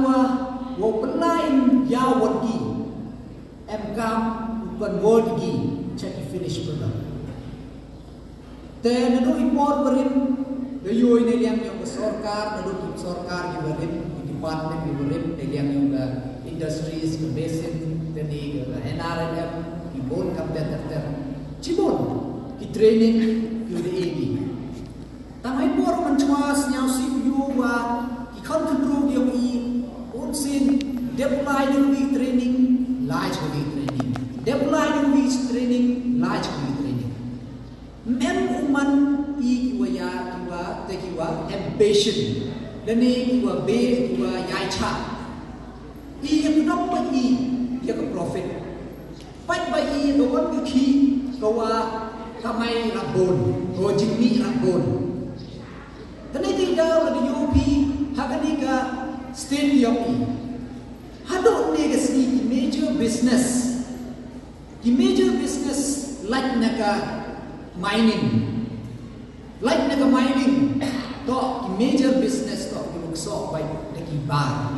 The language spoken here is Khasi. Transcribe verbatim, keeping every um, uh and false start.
u ong, wa u pynlait ïa wat ki, em kam u convert ki sha ki finished product. Te naduh i por barim, da ïohi na liang jong ka sorkar, naduh ki sorkar ki barim, ki department ki barim, na liang jong ka industries, ka basin, te ni ka N R L M, ki bun kam ter ter ter. Shibun ki training ki da ïohi. Tang ha i por mynshuwa sñiawsih u ïohi wa ki khon khynroo ki ong i, un sien, dep lai da wi training, lai da wi training. Dep lai da wi training, lai da wi training. Mem u man i ki wa ïa, ki wa, te ki wa impatient. Lane ki wa be, ki wa ïai cha. I ïa khnong ba i ïa ka profit. Peit ba i ïa ka wan ka khih ka wa kamai rap bun, ka wa jingmih rap bun. Kane te da la da ïohi ha kane ka state ïohi. Haduh ne ka sngi ki major business. Ki major business lait na ka mining. Lait na ka mining. To ki major business to ki luk sok bai da ki bar.